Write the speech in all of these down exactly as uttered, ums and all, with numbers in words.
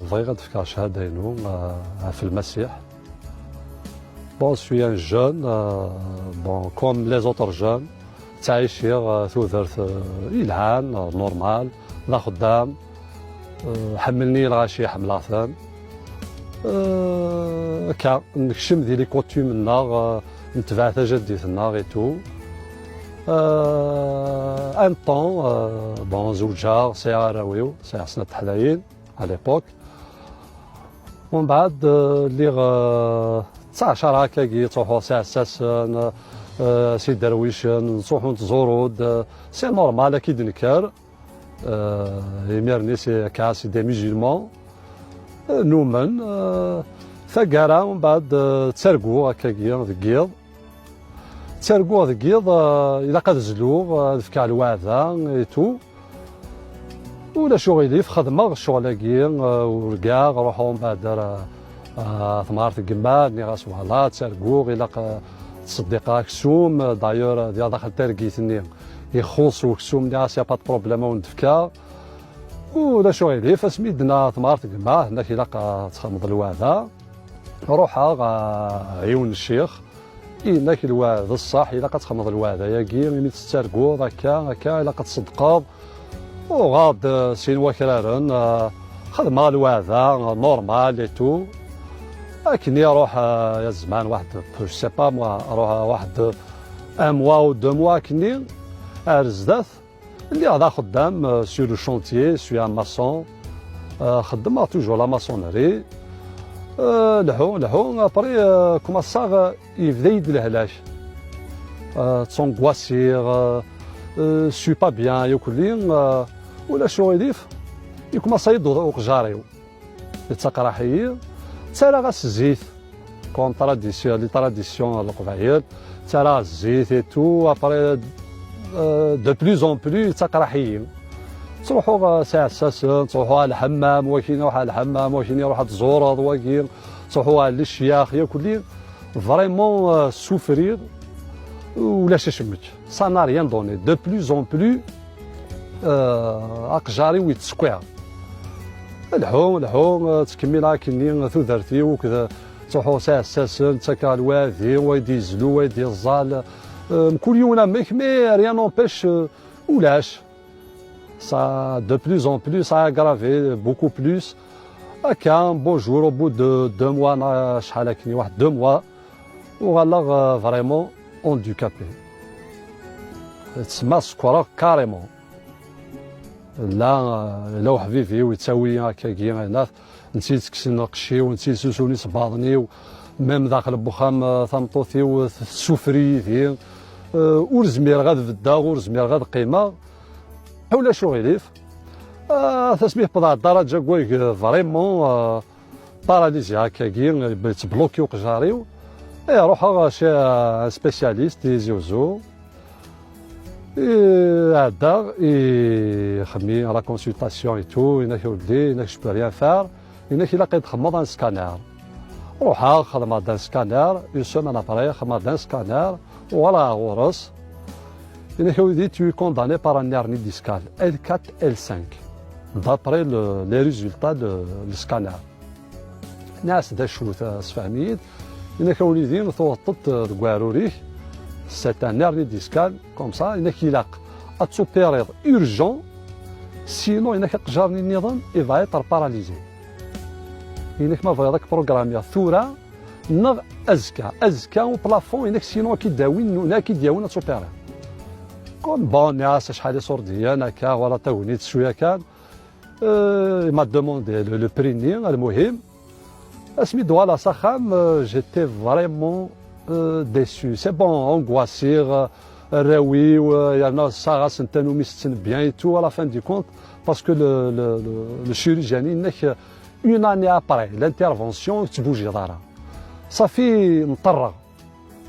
Bɣiɣ ad d-fkeɣ cchada-inu, euh, ɣef Lmasiḥ. Bon, je suis un jeune, euh, bon, comme les autres jeunes. Ttɛiciɣ, euh, tudert, euh, yelhan, euh, normal, d axeddam. Euh, ḥemmlen-iyi lɣaci, ḥemmleɣ-ten. Euh, akka, nekcem di les coutumes-nneɣ, euh, netbeɛ tajaddit-nneɣ et tout. Euh, un temps, euh, bon, zewǧeɣ, sɛiɣ arraw-iw, sɛiɣ snat teḥdayin à l'époque. Umbeɛd, euh, lliɣ, euh, ttɛacareɣ akkagi, ttruḥuɣ s iɛessasen, euh, s iderwicen, ttruḥun ttẓurun-d, euh, c'est normal, akka i d-nekker. Euh, imir-nni c'est, akka, c'est des musulmans. Euh, numen, euh, taggara, umbeɛd, euh, ttarguɣ akkagi deg yiḍ. Ttarguɣ deg yiḍ, euh, ilaq ad zluɣ, euh, ad fkeɣ lweɛda et tout. Ulac uɣilif, xedmeɣ ccɣel-agi, euh, urgaɣ, ruḥeɣ umbeɛd ar, euh, temɣart n gma, nniɣ-as, voilà, ttarguɣ, ilaq, euh, ttṣeddiqeɣ aksum, d'ailleurs, euh, diɣ daxel targit-nni, ixuṣ uksum, nniɣ-as, y a pas de problème, ad wen-d-fkeɣ. Ulac uɣilif, asmi d-tenna temɣart n gma, tenna-k ilaq, euh, ad txedmeḍ lweɛda. Ruḥeɣ, euh, yiwen n ccix, yenna-k lweɛd d ṣṣeḥ, ilaq ad txedmeḍ lweɛda-agi, imi tettarguḍ akka, akka, ilaq ad tṣeddqeḍ. Uɣeɣ-d, euh, sin wakraren, euh, xedmeɣ lweɛda, euh, normal et tout. Akkenni ruḥ, euh, ya zzman waḥed, je sais pas moi, ruḥ, euh, waḥed, euh, un mois ou deux mois akkenni, ar zdat. Lliɣ d axeddam, euh, sur le chantier, je suis un maçon. Euh, xeddmeɣ toujours la maçonnerie. Euh, lḥu, lḥu, après, euh, commenceɣ, euh, yebda-yi-d lehlak. Euh, ttungwasiɣ, euh, euh, je suis pas bien, yakk-lli, euh, ulac uɣilif, yekkumaṣa-yi-d u-, uqjar-iw. Yettaqraḥ-iyi, ttarraɣ-as zzit, comme tradition, les traditions n Leqbayel, ttarraɣ zzit et tout, après, euh, de plus en plus, yettaqraḥ-iyi. Ttruḥuɣ, euh, s iɛessasen, ttruḥuɣ ɣer lḥemmam, wakini ruḥ ɣer lḥemmam, wakini ruḥ ad tẓureḍ, wagi, ttruḥuɣ ɣer lecyax, yakk-lli, vraiment, euh, souffrir, ulac acemmek. Ça n'a rien donné. De plus en plus, euh, aqjar-iw yettseqqiɛ. Lḥu, lḥu, euh, ttkemmileɣ akkenni tudert-iw, akked, euh, ttruḥuɣ s iɛessasen, ttakeɣ lwaɛdi, wa i d-yezlu, wa i d-yeẓẓal. Euh, mkul yiwen amek, mais rien n'empêche, euh, ulac. Ça, de plus en plus, ça a aggravé beaucoup plus. Akka, un beau jour, au bout de deux mois, neɣ acḥal akkenni, waḥed deux mois, uɣaleɣ, euh, vraiment handicapé. Tsemma sekṛeɣ carrément. Yella, euh, yella uḥbib-iw yettawi akkagi, netta yettekksen lqecc-iw, netta yessusun isebbaḍen-iw, même daxel n wexxam, euh, tameṭṭut-iw, euh, tessufri yid-i. Euh, ur zmireɣ ad beddeɣ, ur zmireɣ ad qqimeɣ. Ulac uɣilif. Ah, tasmi wwḍeɣ ddaraǧa n wayeg, vraiment, ah, paralysé akkagi, yettbloki uqjar-iw. Eh, ruḥeɣ chez un spécialiste, Tizi Ouzou. Eh, ɛeddaɣ, ixemmi la consultation et tout, yenna-k a weldi, yenna-k je peux rien faire, yenna-k ilaq ad txedmeḍ un scanner. Ruḥeɣ, xedmeɣ-d un scanner, une semaine après, xedmeɣ-d un scanner, uɣaleɣ ɣur-s. Yenna-k a weldi, tu es condamné par un hernie discale, L quatre, L cinq, d'après le, les résultats de, le scanner. Nniɣ-as d acu-t, sefhem-iyi-d. Yenna-k a weldi, tuɣeḍ-t deg uɛrur-ik, c'est un hernie discale, comme ça, yenna-k ilaq ad tupiriḍ urgent, sinon, yenna-k aqjar-nni nniḍen, il va être paralysé. Yenna-k ma bɣiḍ ad k-programmiɣ tura, neɣ azekka. Azekka au plafond, yenna-k sinon ad k-id-awin, ad k-id-yawin ad tupiriḍ. Comme bon, nniɣ-as acḥal iṣurdiyen, akka, wala tagnit, cwiya kan. Euh, il m'a demandé le, le prix-nni, lmuhim. Asmi d-uɣaleɣ s axxam, euh, j'étais vraiment, euh, déçu. C'est bon, angoissiɣ, euh, arraw-iw, euh, yerna ssaɣ-asen tanumi setten bien et tout, à la fin du compte, parce que le, le, le, le chirurgien, yenna-k, une année après l'intervention, ur tettbujiḍ ara. Ṣafi, nṭerreɣ.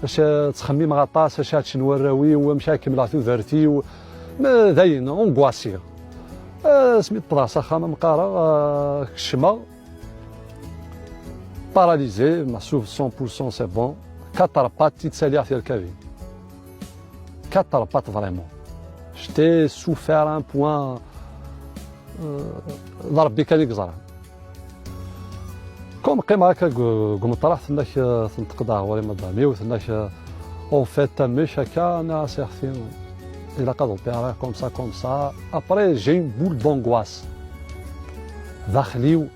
Acu ttxemmimeɣ aṭas, acu ad ččen warraw-iw, amek ara kemmleɣ tudert-iw. Ma d ayen, angoissiɣ. Asmi d-wwḍeɣ s axxam, am qqareɣ, ah, kecmeɣ. Paralysé, mahsub cent pour cent, c'est bon. Quatre pattes i ttaliɣ tirkabin. Quatre pattes, vraiment. J'étais souffert à un point, euh, d Rebbi kan i yeẓran. Comme qqimeɣ akka deg, deg umeṭraḥ, tenna-k, euh, tenṭeq-d ɣer ɣur-i madame-iw, tenna-k, euh, en fait, amek akka? Nniɣ-as, a xti, ilaq ad opérer comme ça, comme ça. Après, j'ai une boule d'angoisse daxel-iw.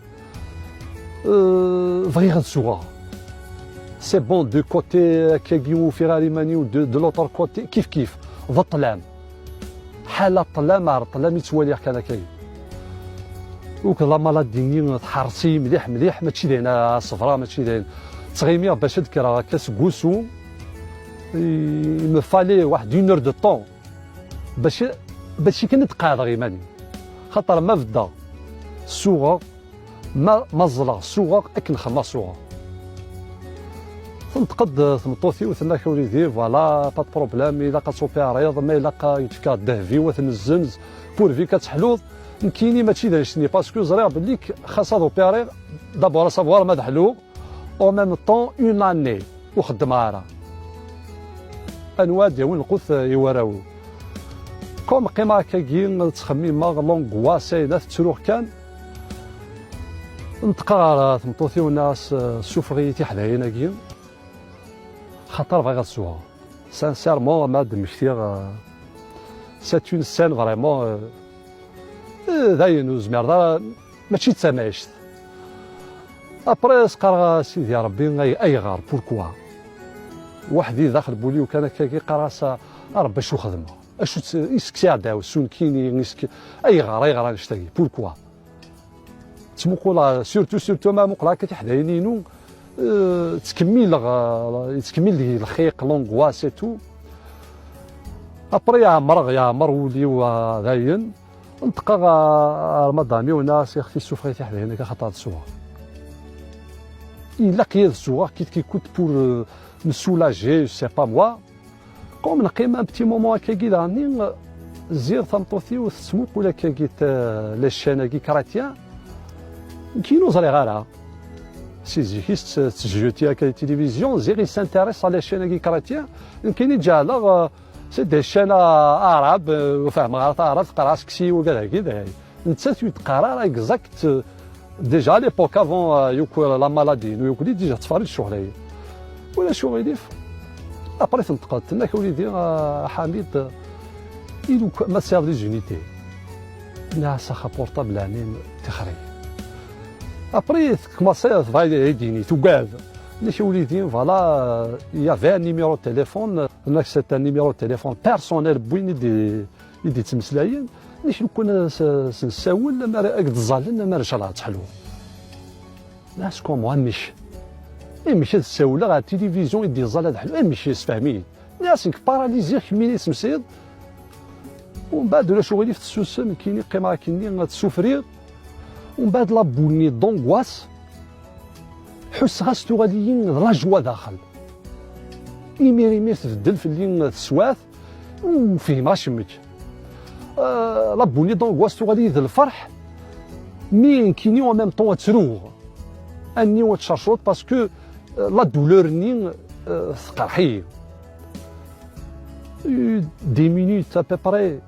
Euh, bɣiɣ ad suɣeɣ. C'est bon, du côté akkagi ufiɣ ar iman-iw, de, de l'autre côté kif kif, d ṭṭlam. Ḥala ṭṭlam ar ṭṭlam i ttwaliɣ kan akkagi. Ukk la maladie-nni tḥerṣ-iyi mliḥ mliḥ, mačči d ayen ara ṣebreɣ, mačči d ayen. Ttɣimiɣ bac ad d-kkreɣ akka seg wusu. Il me fallait waḥed une heure de temps bac, bac kan ad d-qeɛdeɣ iman-iw. Xaṭer ma beddeɣ suɣeɣ, ma, ma ẓẓleɣ suɣeɣ, akken xemmeɣ suɣeɣ. Tenṭeq-d tmeṭṭut-iw, tenna-k, a wlidi, voilà, pas de problème, ilaq ad tupiriḍ, ma ilaq ad yetfka ddheb-iw ad t-nezzenz, pourvu ad teḥluḍ. Nekkini mačči d annect-nni, parce que ẓriɣ belli k-, xas ad upiriɣ, d'abord à savoir ma ad ḥluɣ, en même temps une année ur xeddmeɣ ara. Anwa ad yawin lqut i warraw-iw? Comme qqimeɣ akkagi ttxemmimeɣ, l'angoisse, ayen ad ttruɣ kan, neṭqeɣ ɣer tmeṭṭut-iw, nniɣ-as, euh, ssufeɣ-iyi tiḥdayin-agi, xaṭer bɣiɣ ad sweɣ. Sincèrement, ma d-mmektiɣ, euh, c'est une scène vraiment, euh, euh, dayen ur zmireɣ ara, mačči d tamact. Après, s-qqareɣ, a Sidi Ṛebbi, ay-, ayɣer, pourquoi? Weḥd-i daxel wul-iw kan akkagi, qqareɣ-as, a, a Ṛebbi, acu xedmeɣ? Acu tt-, isek-, iɛdaw, s unekkini, isek-, ayɣer, ayɣer annect-agi? Pourquoi? Ttmuquleɣ, surtout, surtout ma muqleɣ akka tiḥdayin-inu, euh, ttkemmileɣ, euh, yettkemmil deg-i lxiq, l'angoisse et tout. Après, yeɛmer, yeɛmer wul-iw, euh, dayen. Neṭqeɣ ɣer madame-iw, nniɣ-as, a xti, ssufeɣ-iyi tiḥdayin-agi, axaṭer ad sweɣ. Ilaq-iyi ad sweɣ, coûte que coûte, pour, euh, me soulager, je sais pas moi. Comme neqqim un petit moment akkagi daɣenni, ziɣ tameṭṭut-iw tettmuqul akkagi t-, les chaînes-agi chrétiens. Nekkini ur ẓriɣ ara. Si zik-is tt-, tettjeti akka les télévisions, ziɣ il s'intéresse à les chaînes-agi chrétiens. Nekkini ǧeɛleɣ, euh, c'est des chaînes, euh, arabes, euh, ur fehmeɣ ara taɛrabt, qqareɣ-as kkes-iyi wigad-agi, d, nettat ur d-teqqar ara exact, euh, déjà à l'époque, avant, euh, yakk la maladie-inu yakk, déjà tettferrij ccɣel-agi. Ulac uɣilif. Après tenṭeq-d, tenna-k, a wlidi, a Ḥamid, iluk ma tesɛiḍ les unités. Nniɣ-as, axa, portable ɛni tixri. Après tecmaṣi tebɣa ad yi-d-tini, tugad. Tenna-k, a wlidi, voilà, il y avait un numéro de téléphone. Tenna-k, c'est un numéro de téléphone personnel n win i d-, i d-yettmeslayen. Tenna-k, lukan s-, s-, nessawel, amar ad k-d-ẓẓallen, amar inchallah ad teḥluḍ. Nniɣ-as, comment, amek? Amek ad ssawleɣ ɣer tilivizyu i d-yeẓẓal ad ḥlu? Amek, yessefhem-iyi-d? Nniɣ-as, nekk paraliziɣ, kemmini tesmesiḍ. Umbeɛd ulac uɣilif, tessusem, nekkini qqimeɣ akkenni ad ssufriɣ. Umbeɛd la boule-nni d'angoisse, ḥusseɣ-as tuɣal-iyi d la joie daxel. Imir imir tbeddel fell-i teswiɛt, ur fhimeɣ acemmek. Euh, la boule-nni d'angoisse tuɣal-iyi d lferḥ, mi nekkini en même temps ad ttruɣ. Anni ad tcercreḍ, parce que, euh, la douleur-nni, euh, tqerḥ-iyi. Euh, dix minutes à peu près,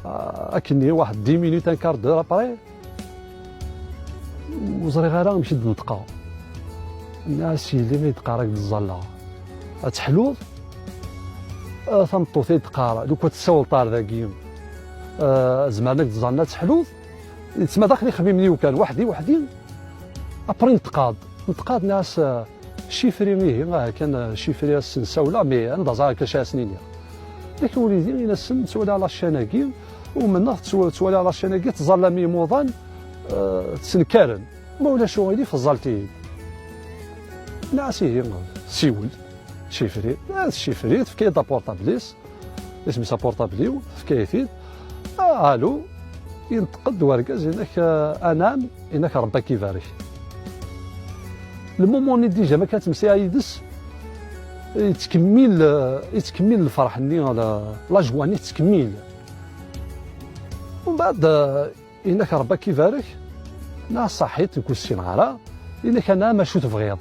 euh, akken-nni, waḥed dix minutes, un quart d'heure après, ur ẓriɣ ara amek i d-neṭqeɣ. Nniɣ-as, yelli, ma d-qqareɣ ad k-d-ẓẓalleɣ, ad teḥluḍ? Ah, tameṭṭut i d-teqqar, lukan tessawleḍ ar dagi, ah, zemren ad k-d-ẓẓallen ad teḥluḍ? Yettma daxel ixemmimen-iw kan, weḥd-i, weḥd-i. Après neṭqeɣ-d, neṭqeɣ-d, nniɣ-as, ah, chifri, ihi, ah, kan, ah, chifri, ad sen-ssawleɣ, mais anda ẓriɣ akka acu ara sen-iniɣ. Yak a wlidi, ini-asen, ttwaliɣ la chaîne-agi, umneɣ, ttw-, ttwaliɣ la chaîne-agi, ttẓallam imuḍan, euh, ttnekkaren. Ma ulac uɣilif, ẓẓallet-iyi-d. Nniɣ-as, ihi, siwel, chifri, ah, chifri, tefka-yi-d aportabl-is, isem-is aportabl-iw, tefka-yi-t-id. Ah, allô, yenṭeq-d wergaz, inak, ah, anam, inak, Rebbi ad k-ibarek. Le moment-nni déjà, ma kan ttmeslayeɣ yid-s, yettkemmil, yettkemmil lferḥ-nni, la, la joie-nni tettkemmil. Umbeɛd, eh, inak, Rebbi ad k-ibarek, nniɣ-as, ṣaḥit, nekk ur ssineɣ ara, inak, anam, acu tebɣiḍ?